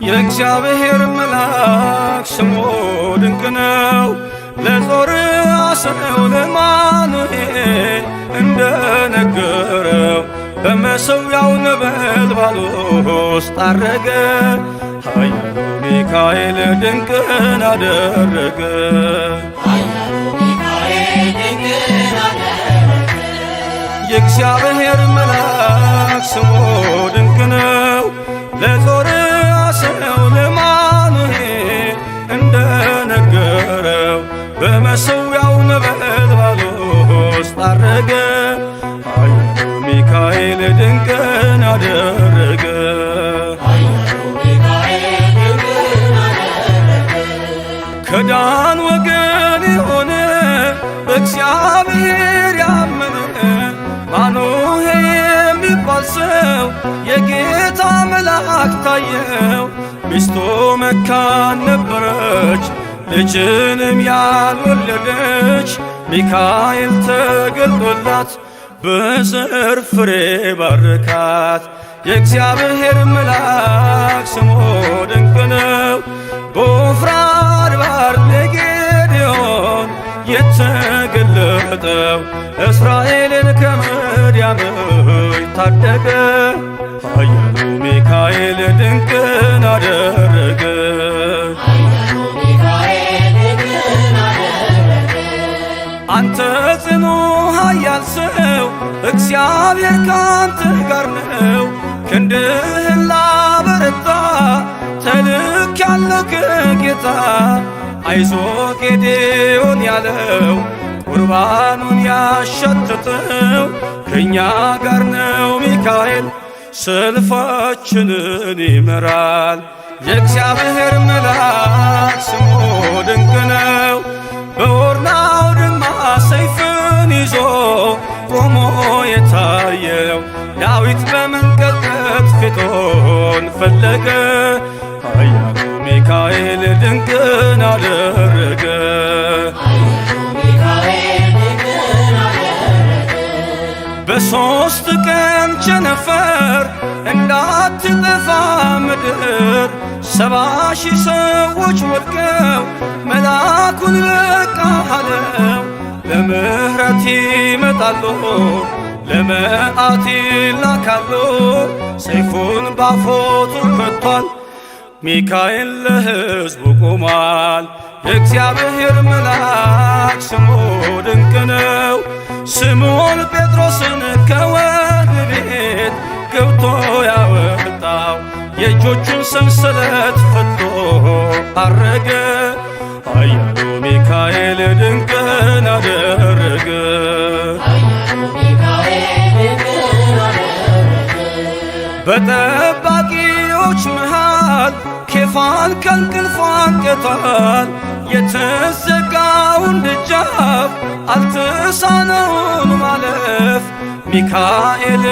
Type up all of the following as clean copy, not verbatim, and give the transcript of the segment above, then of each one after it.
የእግዚአብሔር መልአክ ስሙ ድንቅ ነው። ለጾርዓ ሰው ለማኑሄ እንደነገረው በመሠዊያው ነበልባል ውስጥ አረገ። ኃያሉ ሚካኤል ድንቅን አደረገ። የእግዚአብሔር መልአክ ስሙ ድንቅ ነው። ለጾርዓ ሰው ለማኑሄ እንደነገረው በመሠዊያው ነበልባል ውስጥ አረገ። ኃያሉ ሚካኤል ድንቅን አደረገ። ከዳን ወገን የሆነ በእግዚአብሔር ያመነ ማኑሄ የሚባል ሰው የጌታ መልአክ ታየው። ሚስቱ መካን ነበረች፣ ልጅንም ያልወለደች። ሚካኤል ተገልጦላት በዘር ፍሬ ባረካት። የእግዚአብሔር መልአክ ስሙ ድንቅ ነው። በወፍራ አድባር ለጌዴዎን የተገለጠው እስራኤልን ከምድያም ታደገ። ኃያሉ ሚካኤል ድንቅን አደረገ። አንተ ጽኑ ኃያል ሰው እግዚአብሔር ካንተ ጋር ነው። ክንድህን ላበረታ ተልኬያለሁ ከጌታ። አይዞ ጌዴዎን ያለው ቁርባኑን ያሸተተው ከእኛ ጋር ነው ሚካኤል ሰልፋችንን ይመራል። የእግዚአብሔር መልአክ ስሙ ድንቅ ነው። በኦርና አውድማ ሰይፍን ይዞ ቆሞ የታየው ዳዊት በመንቀጥቀጥ ፊቱን ፈለገ። ኃያሉ ሚካኤል ድንቅን አደረገ። በሦስት ቀን ቸነፈር እንዳትጠፋ ምድር 70,000 ሰዎች ወድቀው መልአኩን በቃ አለው። ለምሕረት ይመጣሉ ለመዓት ይላካሉ። ሰይፉን ባፎቱ ከቷል። ሚካኤል ለሕዝቡ ቆሟል። የእግዚአብሔር መልአክ ስሙ ድንቅ ነው። ስምዖን ጴጥሮስን ከወህኒ ቤት ገብቶ ያወጣው የእጆቹን ሰንሰለት ፈቶ አረገ። ኃያሉ ሚካኤል ድንቅን አደረገ። በጠባቂዎች መሃል ኬፋን ከእንቅልፉ አንቅቷል። የተዘጋውን ደጃፍ አልተሳነውም ማለፍ። ሚካኤል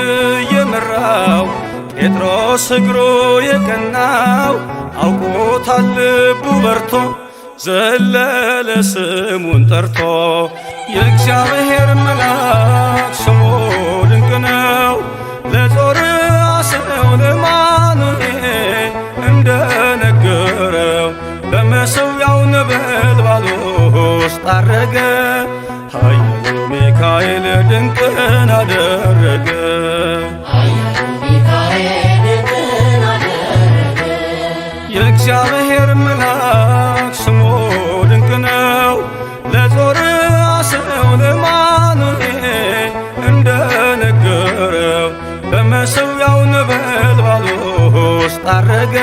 የመራው ጴጥሮስ እግሩ የቀናው አውቆታል ልቡ በርቶ ዘለለ ስሙን ጠርቶ። የእግዚአብሔር መልአክ ስሙ ድንቅ ነው። ለጾርዓ ሰው ለማኑሄ እንደነገረው በመሠዊያው ነበልባል ውስጥ አረገ። ኃያሉ ሚካኤል ድንቅን አደረገ። የእግዚአብሔር መልአክ ስሙ ድንቅ ነው። ለጾርዓ ሰው ለማኑሄ እንደነገረው በመሠዊያው ነበልባል ውስጥ አረገ።